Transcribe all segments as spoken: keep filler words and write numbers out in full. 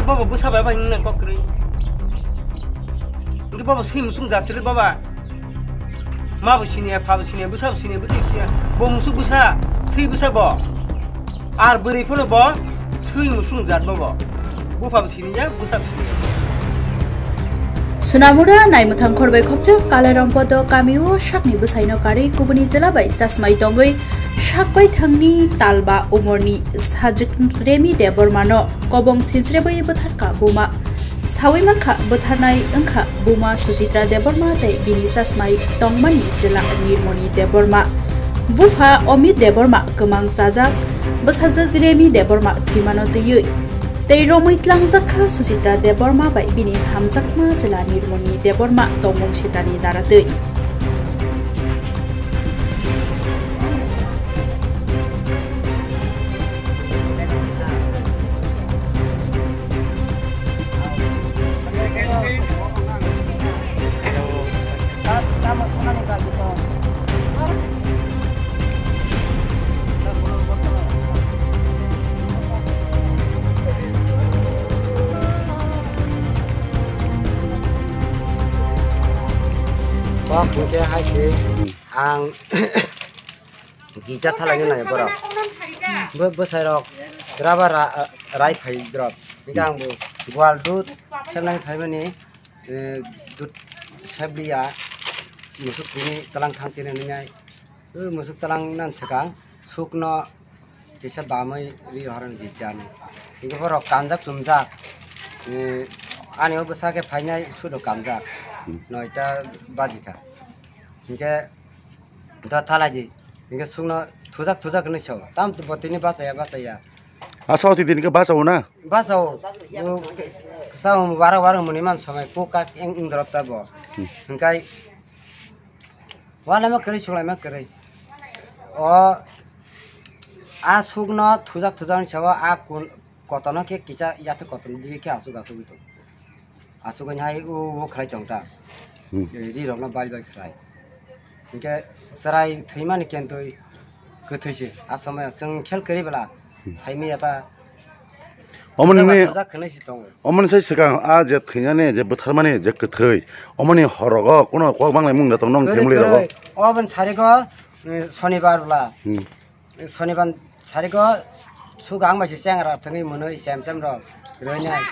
Baba bwsa bai bai wngna kok kwrwi. Hwnkhe baba swi musung jat chwlwi baba. Ma bo siniya, pha bo siniya, bwsa bo siniya, bwtwi siniya. Bo musuk bwsa, swi bwsa bo. Ar bwrwi phano bo swi musung jat baba. Bupha bo siniya, bwsa bo siniya. Sunamura naimwthang khorbai khopjak Kalaram Podo kamio sakni bwsaino karwi kubuni jwla bai chasmai tongwi sakbai thangni talba umorni sajwk Remi Debbarmano kobong sinchrebwi bwtharkha buma. Sawi mankha bwtharnai wngkha buma Suchitra Debbarma tei bini chasmai tongmani jwla Nirmoni Debbarma. Bupha Omit Debbarma kwmang chajak, bwsajwk Remi Debbarma thwimano twiwi. Tei romwi tlangjak kha Suchitra Debbarma bai bini hamjakma chwla Nirmoni Debbarma tongmung sitrani daratwi. Bo hwnkhe hai se ang gija thalaini nai borok. Bo bwsai rok raba ra-, rai phai drop. Hwnkhe ang bo gwal dud selnai phaimani, eh, dud sebliya musuk tini tlang thang chini nai. O musuk tlang nan swkang sukno kisa bamwi ri horani di jani. Hingke borok kanjak chumjak. Eh, ani o bwsa khe phainai sudo kanjak. Hmm. Noita baji kha. Hingke do thalai di. Hingke sukno thujak thujak hinwi sao. Tam bo tini bachaya bachaya. Asa oti din khe bachao na? Bachao. O, sao wara wara muni man somai kok kak eng eng dorop ta bo. Hmm. Hingkai Walaima kwrwi, sulaima kwrwi. O, a sukno thujak thujak ni sao a kun-, kotorno khe kisa yathek kotorno dige khe asuk asugwi tong. Asugwi hai o, o khlai tong ta. Hmm. Ri rokno bal bal khlai. Hinkhe chwrai thwimani kentwi kwthwi se. A somoyo chwng khel kwrwi bwla, hmm, saimanya ta. Omo nini, omo ni sai swkang a je thwinani je bwtharmani je kwthwi, omo ni horogo kuno kok banglai mung da tong nong family rogo. Obo ni sarigo, eh, sonibar bwla. Hmm. Sonibar sarigo sugang bai se chengra thangwi mwnwi sem sem rok rwinai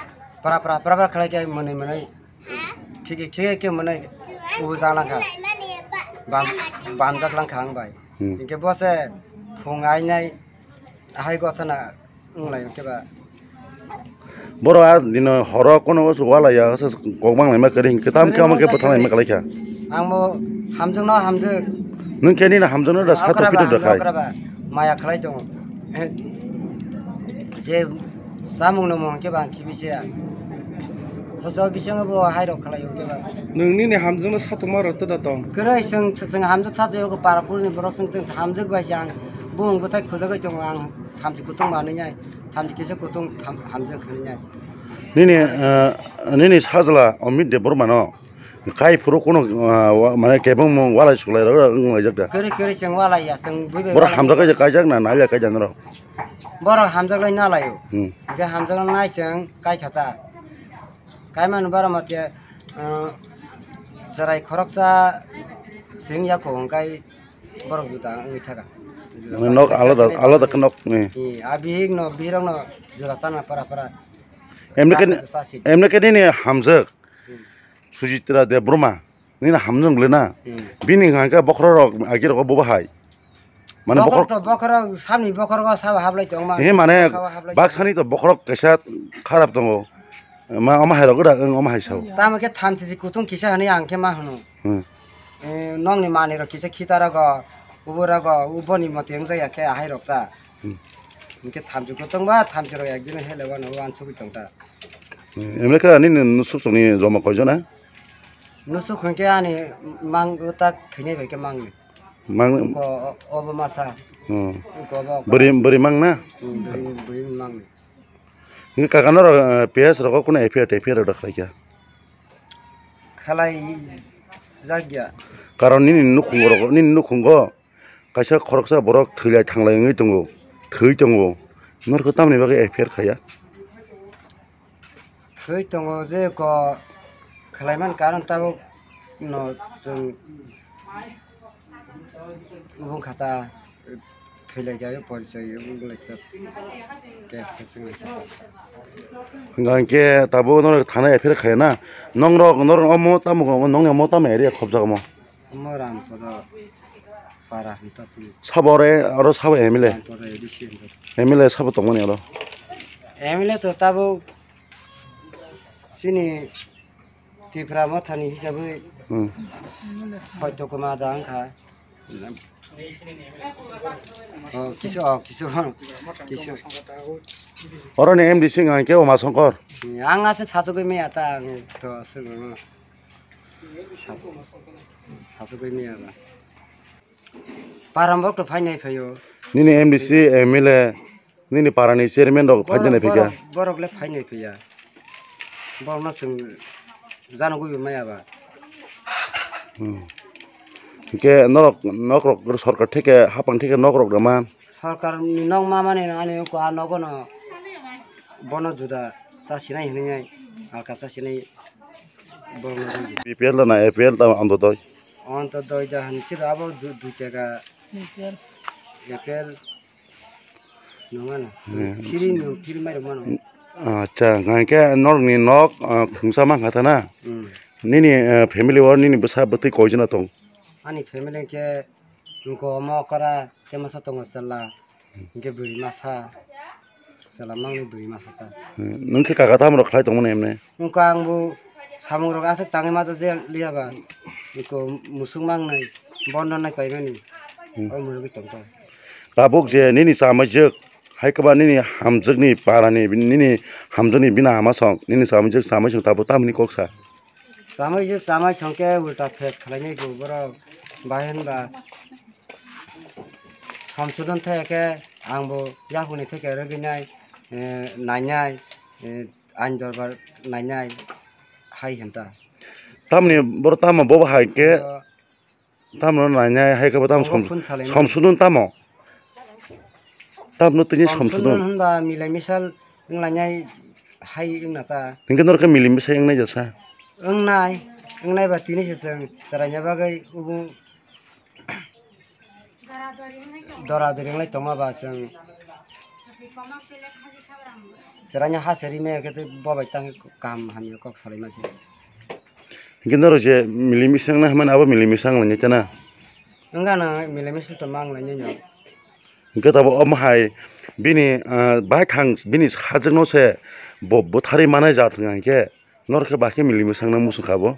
pra pra pra pra khlai khe mwnwi mwnwi khiki khiki khe mwnwi ubu jang langkha. Bam, bamjak langkha ang bai. Hmm. Hinkhe bo se phung ainai hai gothana. Wng lai khe ba. Borok a dino horo kono o walai ya, kok bang lai ma kwrwi, kwtam khe omo khe bwthang lai ma kwrwi. Ang bo hamjwk no hamjwk. Nwng khe nini hamjwk no da satok pitok da khai. Okra ba, maya khlai tongo. Je samung no mung khe ba ang khibi se ya. Boso bisingo bo hai rok khlai khe ba. Nwng nini hamjwk no satok ma rw da tong. Kwrwi chwng, chwng hamjwk satok yo para puri ni borok chwng hamjwk bai se ang bumung bwthai khujagwi tongo ang. Thamchi kutung manwi nai, thamchi kisa kutung tham-, hamjwk hwnwi nai. Nini, ah, nini sajla Amit Debbarma no kai phuru kuno, ah, wa-, mane kebengmung walai suklai rok wng laijak da? Kwrwi kwrwi chwng walai ya, chwng bui bai borok walai hamjak ya. Kaijak, kaijak na nai ya kaijak norok? Borok hamjak lai na lai o. Hmm. Hingke hamjak lai nai chwng kai kha ta. Kai mani borok mate, ah, chwrai khoroksa swng ya kho hwnkhe Borok juda wngwi thaka. Juda. Nok alada, alada khe nok ni. Ee, a bihik no, bihirok no juda chana para para. Emne khe, chana juda si. Emne khe nini hamjwk. Hmm. Sujitra Debbarma. Nini hamjwk le na. Hmm. Bini hwnkha khe bokhorok agi rok bo bahai. Mane bokhorok to bokhorok, samni bokhorok sabo hablai tongma. Ee, mane bokhorok hablai tongma. Baksani to bokhorok kaisa kharap tongo. Ma, omo hai rok da, wng omo hai sao. Tamo khe thamchi kutung kisa hwnwi ang khe ma hwno. Hmm. Eh, nokni manwi rok kisa khita rogo, ubo rogo, uboni mote wng jaya khe ahai rok ta. Hmm. Hinkhe thamchi kutung ba, thamchi rok ekdin hele wano wansugwi tong ta. Hmm, emne khe ani nusuk tongni joma koijon na? Nusuk hinkhe ani mang utak thwinai bai khe mangni. Mang- Ko o-, obo masa. Hmm. Ko obo. Bwrwi, bwrwi mang na? Hmm, bwrwi, bwrwi mangni. Hingke kaka norok, eh, P S rogo kunu F I R T F I R rok da khlai kha? Khlai jak ya. Karon nini nukhungo rogo, nini nukhungo kaisa khoroksa borok thwilai thanglai wngwi tongo, thwi tongo. Norokho tamoni bagwi F I R khaiya? Thwi tongo je ko khlaiman karon tabuk no chwng bung khata thwilaikha porichoi bung lai chat case se chwng lai. Hwnkha hwnkhe tabuk no thana F I R khaina nongrok norok omo tamo nongni omo tamo area khobjak omo. Omo Rampodo para hinta sini. Sabo ore oro sabo M L A. Rampodo A D C hinta. M L A sabo tongmani oro. M L A to tabuk chini Tipra Mothani hisabwi Hmm. Hoito kwma da wngkha. Oh, kisu, oh, kisu, kisu. Oro ni M D C wngkha khe Uma Songkor. Ang aswk sachugwi maya ta, ang to aswk. Sachugwi maya ba. Parambok to phainai phaio. Nini M D C, M L A, nini parani chairman rok phainai phaikha. Borok, borok le phainai phaiya. Borok no chwng janogwi bo maya ba. Hmm. Hwnkhe norok, nokrok sorkar theke, hapang theke nokrok rwma. Sorkar ni nok ma mani ani ko a nogo no bono juda chasinai hinwi alka chasinai. B P L na A P L ta Antodoi? Antodoi da han sir abo du, du taka A P L nungano. Hmm. Free no, free mai mano. Acha, hwnkhe norokni nok, ah, khungsa mankha ta na? Hmm. Nini, ah, family o nini bwsa bwtwi koijona tong? Ani family khe Wngkha omo okra, khe masa tongo chwla, hwnkhe bwrwi masa, chwla mangni bwrwi masa ta. Hmm, nwng khe kaka tamo rok khlai tongmani emne? Wngkha ang bo samung rok aswk tangwi ma je liya ba, wngkha musuk mangnai, bondo nai paimani, Hmm. O murugwi tongkha. Tabuk je nini chamwijak, hai kwba nini hamjakni parani, nini hamjakni bini ama song, nini chamwijak chamai song tabuk tamni kok sa? Chamai je chamai song khe ulta phes khlainai bo borok. Bahai hinba somsudon thai khe ang bo yaphungni theke rwgwinai, eh, nainai, eh, ain dorbar nainai hai hinta. Tamni borok tamo bo bahai khe Tamo Tamno nainai hai khe bo tamo Obo som-, phone salaimani. Somsudon tamo? Tamno tini somsudon. Somsudon hinba milai misal wnglainai hai wngna ta. Hinkhe norokhe milai misai wngnai jesa? Wngnai, wngnai ba tini se chwng chwraina bagwi ubung dora dori wnglai tongma ba chwng chwraina ha se rimaya khe tei bobai tang kaham hamya kok salaima se. Hinkhe norok je milai misai wngnai hinmani abo milai misai wnglainai ta na? Wngkha na milai misai tongma wnglainai no. Hinkhe tabuk omo hai bini, ah, baithang bini sajwkno se bo bwtharwi manai jat wngkha hinkhe norok khe bahai khe milai misai wngna muchung kha bo.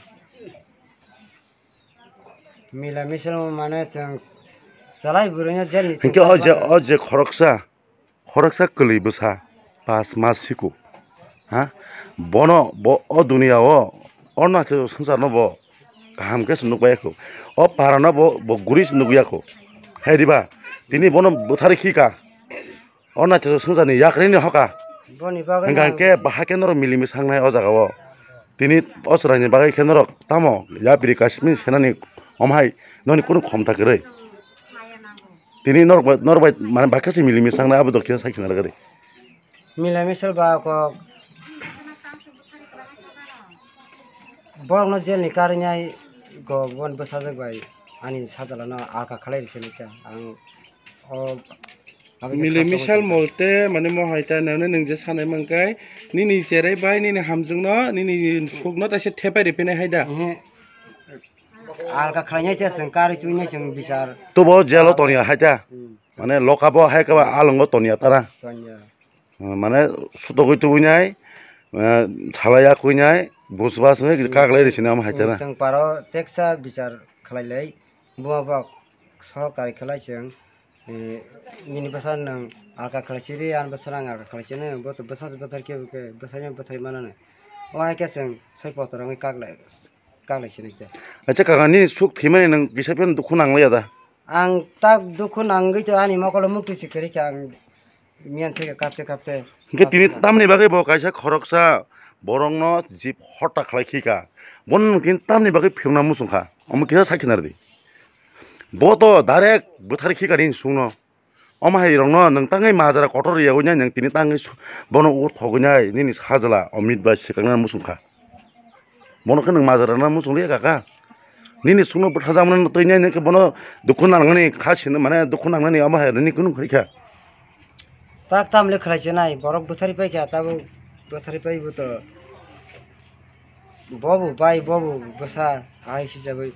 Milai misai wngmani chwng chwlai bwrwino jelni Hinkhe o je, o je khoroksa Khoroksa kwlwi bwsa pas mas siku, ha? Bono bo o duniya o, o naithok swngcharno bo kaham khe se nukbaiya kho. O parano bo, bo guri se nukya kho. Hai diba? Tini bono bwtharwi khika. O naithok swngcharni yakrwini hoka. Boni bagwi Hwnkha no hinkhe bahai khe norok milimi sangnai o jaga o. Tini o chwraini bagwi khe norok tamo yapri kaisa bini senani omo hai noni kunu khomta kwrwi. Tini norok bai, norok bai, mane, bai khe se milimi sangnai abo dokhe sai khna rwgwi. Milai misal ba kok borokno jelni karwi nai kok bon bwsajwk bai ani sajla no alka khlai rwsani kha ang o. Milai misal molte mane mo hai ta nang nang je sanai mankai nini cherai bai nini hamjwkno nini sukno taisa thepai rwphinai hai da. Alka khlainai khe chwng karwi tubunai chwng bichar. Tubo jelo tongya hai ta. Hmm. Mane loka bo hai khe ba alongo tongya tara. Tongya. Mane sutogwi tubunai, eh, salai yakwinai, bus bus nai kaglai rwsinai omo hai tara. Chwng paro teksa bichar khlailai, buma bok sohokari khlai chwng. Eh, nini bwsa nwng alka khlai siri, ani bwsa ang alka khlai sini, bo to bwsa se bwthar khe, khe bwsa no bwthar manani. O hai khe chwng soi potor wngwi kaglai, kaglai sini khe. Acha kaka, nini suk thwimani nwng kisa phano dukhu nang liya da? Ang tak dukhu nangwi to ani mokolo muktwi se kwrwi kha ang miyan theke kapte kapte. Hinkhe tini tamni bagwi bo kaisa khoroksa borokno jib hota khlai khika. Bono nwng tini tamni bagwi phiyokna muchung kha. Omo kisa sakhi narwdi. Bo to direct bwthar khika nini sungno. Omo hai rokno nwng tangwi majra kotor riyawi nai nwng tini tangwi su-, bono o thogwi nai nini sajla Omit bai swkang nani muchung kha. Bono khe nwng majra na muchung liya kaka. Nini sukno bwthajakmani twi nai nwng khe bono dukhu nangnani kha sini mane dukhu nangnani omo hai nini kunu khlai kha. Tak tam le khlai chenai borok bwthari pai kha tabuk bwthari pai bo to. Bobo bai bobo bwsa hai hijabwi.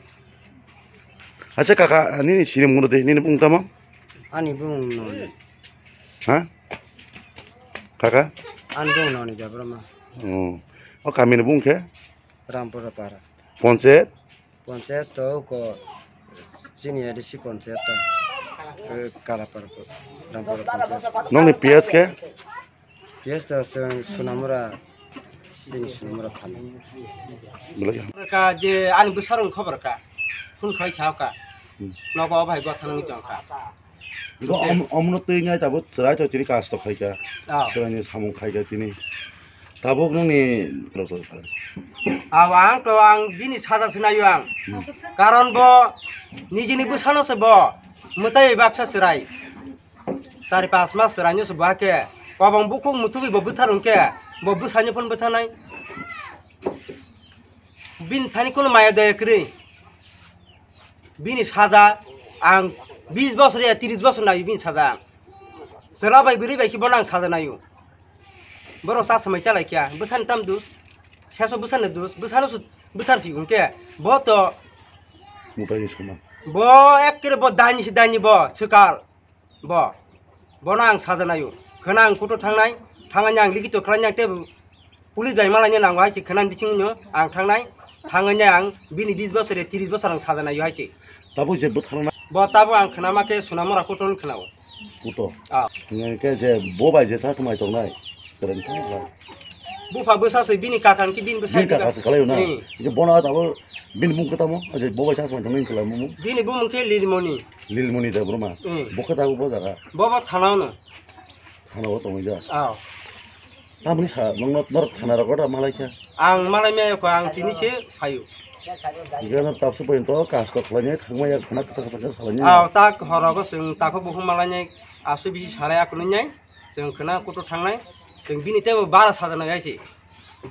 Acha kaka nini sini mungno de nini bung tamo? Ani bung noni. Ha? Kaka? Ani bung noni Debbarma. Oh. O kamini bung khe? Rampura para. Ponchayat? Ponchayat to ko chini A D C ponchayat to. Eh, Kalapara ko. Rampura ponchayat. Nongni P S khe? Yes, to chwng Sunamura, chini Sunamura thani. Belai. Ka je ani bwsarokni khobor ka, phone khai cha ka. Hmm. Nogo o bhai gotha nangwi tong kha. Bo om-, omno twi ngai tabuk chwrai to tini kasto khai ka. Ah. Chwraini samung khai ka tini. Tabuk nungni. Aw, ang to ang bini saja se naio ang. Hmm. Karon bo nijini bwsano se bo mwtai baksa chwrai. Chari pas mas chwraino se bo hakhe kobong bukhuk muthubwi bo bwthar hwnkhe bo bwsano phano bwtharnai. Bini thani kheno maya daya kwrwi. Bini saja ang bis bosor ya tris bosor naio bini saja ang. Chwla bai bwrwi bai khe bono ang saja naio. Borok cha swmai cha lai kha bwsani tam dus. Seso bwsani dus bwsano se bwthar si hwnkhe bo to. Mutai ni sona. Bo ekkere bo daini se daini bo swkal. Bo, bono ang saja naio. Khwna ang kuto thangnai, thangani ang likito khlainai tei police bai malaina nango hai se khwnani bisingo ang thangnai, thangani ang bini bis bosor ya tris bosor ang saja naio hai se. Tabuk je bwtharna. Bo tabuk ang khwnama khe Sunamura kuto ni khwnao. Kuto. Ah. Hingke je bo bai je sa swmai tongnai. Kwrwng thang kha. Bupha bwsa se bini kaka hwnkhe bini bwsa. Bini kaka se khalai na. Hmm. Hingke bono tabuk bini bung khe tamo, je bo bai sa swmai tongnai hinwi khlai mung. Bini bumung khe Lilmoni. Lilmoni Debbarma. Hmm. Bo khe tabuk bo jaga. Bo bo thana no. Thana o tongwi ja. Ah. Tamoni sa nongno norok thana rogo da malai kha. Ang malai maya kho ang tini se phaio. Igana tapsu pointo kasto khlainai thangmaya khana kasa kasa kasa khlainai. Ah, tak horogo chwng takhuk bukhuk malainai asu bisi salai akununai. Chwng khwna kutu thangnai, chwng bini teibo bara sajana yaisi.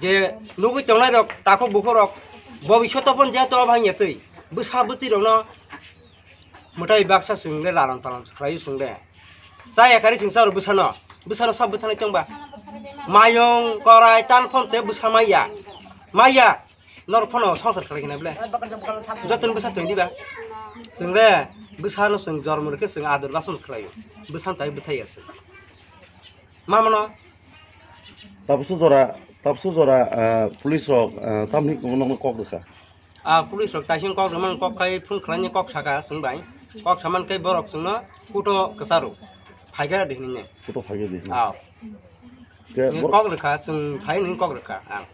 Je nugwi tongnai rok, takhuk bukhuk rok, bo bisoto pon je to bhang ya twi. Bwsa bwtwi rokno mwtai baksa chwng le lalang palang khlai chwng le. Cha ya kari chwng cha rw bwsano, bwsano sab bwthanai tongba. Mayung, korai, tan phon che bwsa maya. Maya. Norok phano songsar khlai khe na bwle. Jotoni bwsa tong diba. Chwng le bwsano chwng jormo rwkhe chwng ador bason khlaio. Bwsano tai bwthai ya chwng. Ma mano. Tapsu jora, tapsu jora, ah, police rok, ah, tamni nokno kok rwkha. Ah, police rok taising kok rwmani kok khai phone khlaini kok saka chwng bai. Kok saman khe borok chwngno kuto kwcharo. Phaikha de hinwi. Kuto phaikha de hinwi. Ah. Ke Ni bor- kok rwkha, chwng phai nini kok rwkha ang.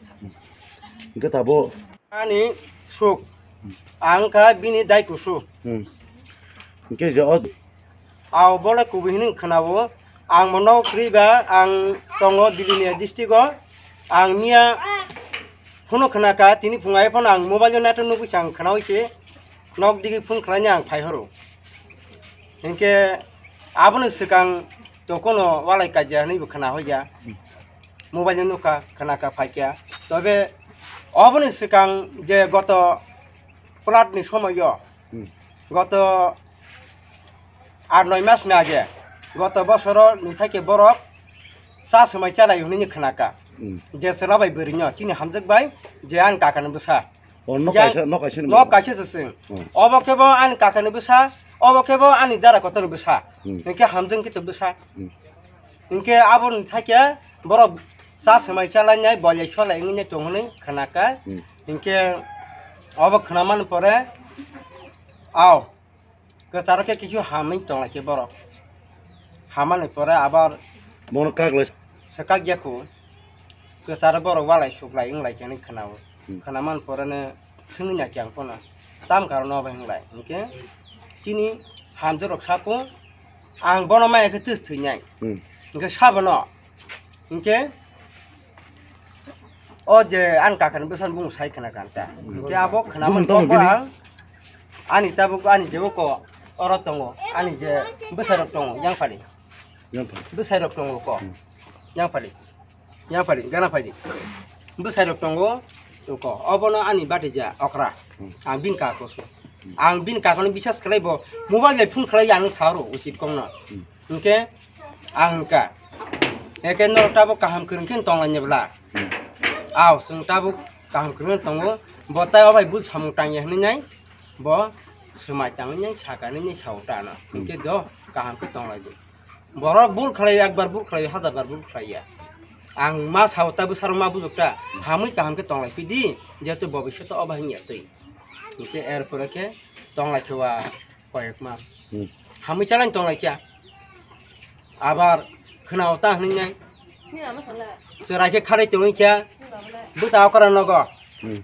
Hingke tabo. Ani suk, ang kha bini dai kusu. Hmm. Hingke je o. Aw bole kubui hinwi khwnao, ang mono kwrwi ba ang tongo Bilonia district o, ang miya phone khwnakha, tini phungai phano ang mobile o naithok nugwi se ang khwnawi se. Nok digi phone khlaina ang phai horo. Hinkhe aboni swkang to kono walai kaijak hinwi bo khwna hoya. Mobile no nukha, khwna kha phaikha. Tobe oboni swkang je goto plat ni somoyo, Hmm. goto aat noi mas ni age, goto bosoro ni thake borok cha swmai chalai hinwi khwna kha. Hmm. Je chwla bai bwrwi no chini hamjwk bai je ani kaka ni bwsa. O, nok Yang kaisa, nok kaisa ni nok mo? Kaisa se sing. Hmm. Obo khe bo ani kaka ni bwsa, obo khe bo ani dara kotor ni bwsa. Hmm. Hinkhe hamjwng khe to bwsa. Hmm. Hinkhe aboni thakhe borok cha swmai chalai nai, bolai solai wngwi nai tong hwnwi khwna kha. Hmm. Hinkhe obo khwna mani pore, aw. Kwcharo khe kisu hamwi tonglaikhe borok. Hamani pore abar Bono kaklai. Swkak yakhu. Kwcharo borok walai suklai wnglaikhe hinwi khwnao. Hmm. Khwnaman poreno swngwi naikhe ang phano. Tam karon obo hinlai. Hinkhe chini hamjwkrok saphung ang bono maya khe twis thwinai. Hmm. Hinkhe sabono. Hinkhe o je ani kakani bwsano bumung sai khwna kha ta. Hinkhe abo khwnaman Bumung tamo tongkha bini? Ang ani tabuk ani je oko oro tongo, ani je bwsarok tongo yang phali. Yang pha. Bwsai rok tongo ko. Hmm. Yang phali. Yang phali, gana phali. Bwsai rok tongo ko. Obono ani bati ja okra. Hmm. Ang bin ka ko su. Hmm. Ang bin ka kono bisas khlai bo. Mobile le phone khlai ang saro usit kong na. Hmm. Hwnkhe ang ka. Eke no tabo kaham kwrwng khe tong lanya bla. Hmm. Aw, sung tabo kaham kwrwng tongo. Bo tai obai bul samung tangya hwnwi nai. Bo swmai tangwi nai, saka nai, nai sao ta no. Hmm. Hwnkhe do kaham khe tong lai di. Borok bul khlai, ekbar bul khlai, hajar bar bul khlai ya. Ang ma sao ta bwsarok ma bujok ta, hamwi kaham khe tong lai phi di, jehetu bobishoto obo hwnya twi. Hwnkhe er pore khe tong lai khe wa koyek mas. Hmm. Hamwi chalai tong lai kya. Abar khwnao ta hwnwi nai. Chwrai khe kharwi tongwi kya. Bwta okra nogo. Hmm.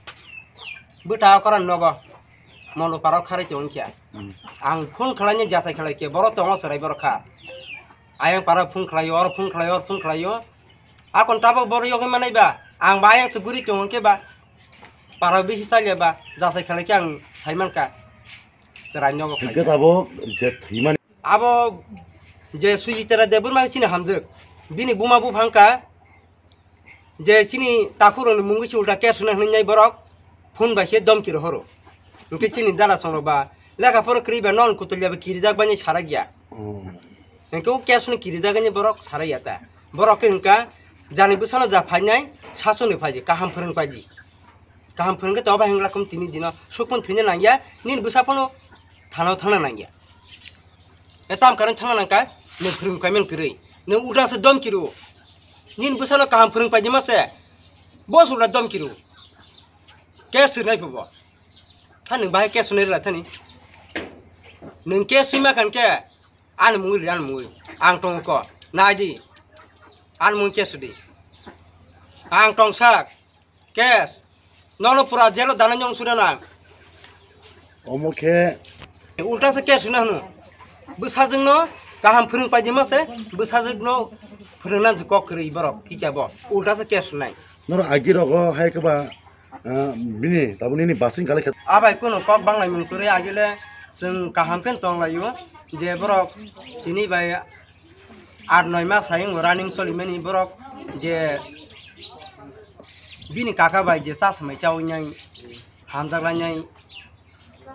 Bwta okra nogo. Mono parao kharwi tongwi kya. Hmm. Ang phone khlaini jachai khlai khe, borok tongo chwrai borok kha. Ayang para phone khlaio, oro phone khlaio, oro phone khlaio. Akon tabok boro yogwi manai ba, ang ba ayang se guri tongo khe ba. Para bisi chalia ba, jachai khlai khe ang sai mankha. Chwrai nogo khlai Hwnkhe khe. Tabok je thwimani. Abo je Sujitra Debbarma chini hamjwk. Bini buma buphang kha. Je chini takhukrokni mungwi se ulta case hwnwi nai borok phone bai se domki rohoro. Hwnkhe chini dala songrok ba lekha pora kwrwi ba non kutulya ba kirijak bai sarakya. Hmm. Hwnkhe o case hwnwi kirijak ani borok sarakya ta. Borok khe hwnkha jani bwsano ja phainai sasoni phaidi kaham phwrwng paidi. Kaham phwrwng khe to bai hwngla kum tini dino sukphun thwina nangya nini bwsa phano thanao thangna nangya. E tam karon thangna nangkha, nwng phwrwng paiman kwrwi. Nwng ulta se domki rw. Nini bwsano kaham phwrwng paidi ma se. Bo se ulta domki rw. Case swnai phubo. Tha nwng bahai case swnai rwla thani. Nwng case swi ma khan khe, ani mungwi li, ani mungwi. Ang tongo ko. Nai di. Ani mungwi case sudi. Ang tongsak. Case. Nono pura jelo dana nyong sura na. Omo khe. Ulta se case na hwno. Bwsajwk no kaham phwrwng paidi ma se, bwsajwk no phwrwng na kok kwrwi borok kicha bo. Ulta se case nai. Noro agi rogo hai khe ba, ah, bini tabuk nini basing kale khe. Abai kuno kok banglai mung kwrwi agile chwng kaham khe tong laio je borok tini bai Aat noi mas hai wng running solimani borok je bini kaka bai je cha samai chawi nai hamjak lai nai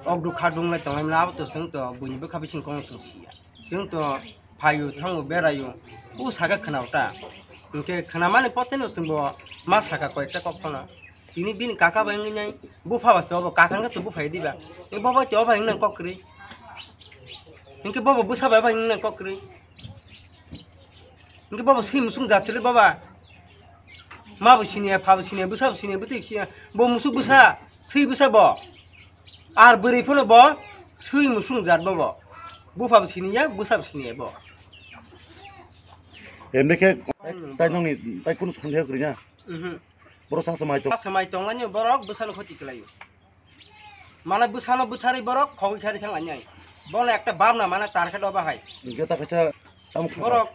ok dukha dung lai tong lai mani abo to chwng to buini bwkha bising kong chwng sia chwng to phaio thango beraio o saka khwna ta hwnkhe khwnamani pote no chwng bo ma saka koi ta kok phano. Tini bini kaka bai wngwi nai bupha ba se obo kaka wngkha to bupha ya diba. Tei bo bai to obo bai wngna kok kwrwi. Hinkhe bobo bwsa bai bai wngna kok kwrwi. Hinkhe bobo swi musung jat sili baba. Ma bo siniya, pha bo siniya, bwsa bo siniya, bwtwi siniya. Bo musuk bwsa, swi bwsa bo. Ar bwrwi phano bo swi musung jat bobo. Bupha bo siniya, bwsa bo siniya bo. Emne khe tai nongni tai kunu songya kwrwi na? Mhm. Boro sa samai tong. Sa samai tong lani borok bwsano khoti kwlaio. Mane bwsano bwtharwi borok khogwi khari thang lani ai. Bono ekta bab na mane target oba hai. Hinkhe ta kaisa tamo kha. Borok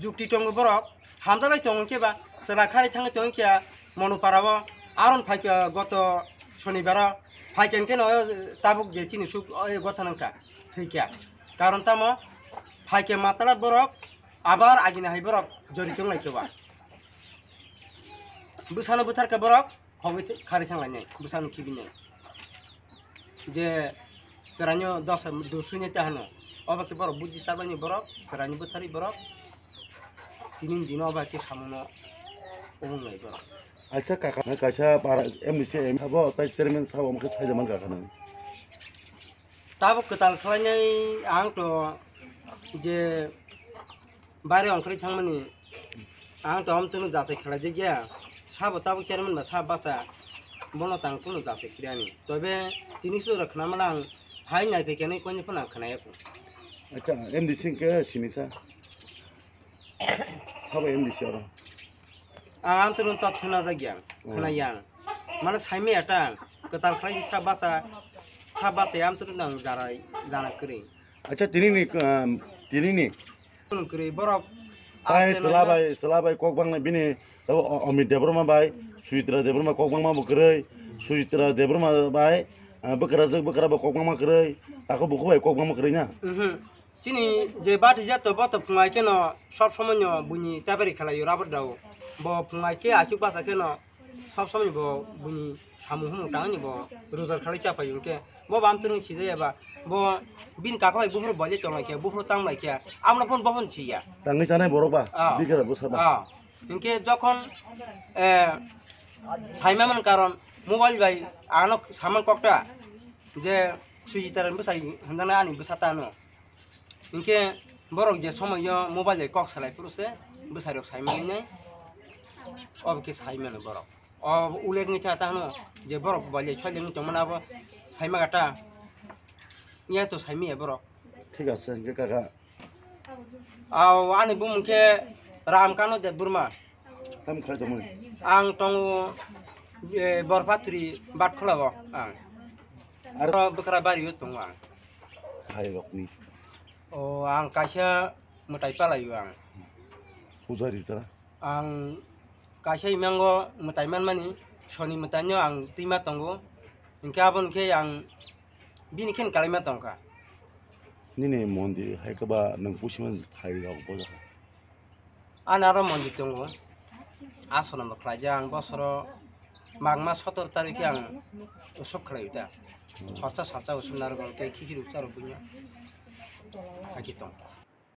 jukti tongo borok. Hamdalai tongo khe ba chwla khari thangwi tongo khe Monupara o aron phaikha goto sonibaro phaikha hinkhe no tabuk je chini suk oi gotha nangkha thwikha. Karon tamo phaikha matala borok abar agini hai borok jori tong lai khe ba. Bwsano bwthar khe borok khogwi th-, khari thang lainai, bwsano khibi nai. Je chwraino dosa dusui nai ta hano. Obo khe borok buddhi chabaini borok, chwraino bwtharwi borok. Tini dino obo khe samono obong lai borok. Acha kaka, kaisa para M D C M sabo, tai chairman sabo, omo khe saijak man kaka nang. Tabuk kwtal khlainai ang to je baire ongkhorwi thangmani ang to amtwino jachai khlaijak ya. Sabo tabuk chairman ba sabo bacha bono tang kunu jachai khlaiani. Tobe tini sura khnamala ang hai naiphai khenai koini phano ang khnaya kho. Acha, M D C hwnkhe sinisa? Sabo M D C oro? Ang amtwino totthuna jak ya, khna ya. Mane saimaya ta kwtal khlai sa bacha, sa bacha amtwino ang jara, jana kwrwi. Acha, tinini, um, tinini. Kwrwi borok. Tai chwla bai, chwla bai kok bangnai bini, tabo O-, Amit Debbarma bai, Sujitra Debbarma kok bangma bo kwrwi, Sujitra Debbarma bai, ah, bwkrajwk bwkra bo kok bangma kwrwi, tako bukhuk bai kok bangma kwrwi na? Mhm. Chini je bati jato bo to phungai keno sob somoi no buini tabari khalai o rabar dao. Bo phungai khe achuk basa keno sob somoi bo buini samung humung tangani bo rojar khalai chapai hwnkhe bo bam twrwng sijaya ba bo bini kaka bai buphuru bolai tonglai khe buphuru tanglai khe amno phone bo phone siya. Tangwi chanai borok ba? Ah. Bikra bwsa ba? Ah. Hwnkhe jokhon, eh, saima man karon mobile bai ano saman kokta je Sujita ren bwsai hwnjaknai ani bwsa tano. Hinkhe borok je somoio mobile bai kok salai phuru se bwsai rok sai manwi nai. Obo khe sai mano borok. O uleg ni cha tano je borok mobile bai soileng tongmani abo sai ma gata. Iya to sai miya borok. Thik ase, hinkhe kaka. Aw, ani bumung khe Ram Kano Debbarma. Tam khlai tongmani? Ang tongo, eh, Borpatri Batkholao ang. Ar- Aro Bwkra Bario tongo ang. Hai rokni? O, ang kaisa mwtai palaio ang. Pujari tara? Ang kaisa imango mwtai manmani, soni mwtaino ang twima tongo. Hinkhe aboni khe ang bini khe kalaima tongkha. Nini mondir hai khe ba nwng pusi man thai rok bo jakha? Ani aro mondir tongo. Aswrwng bo khlaijak ang bosoro magma sotor tarikhe ang usuk khlai ta. Hmm. Hosta salsa usuk narwk tei khichiri usuk rok buino. Hai khe tong.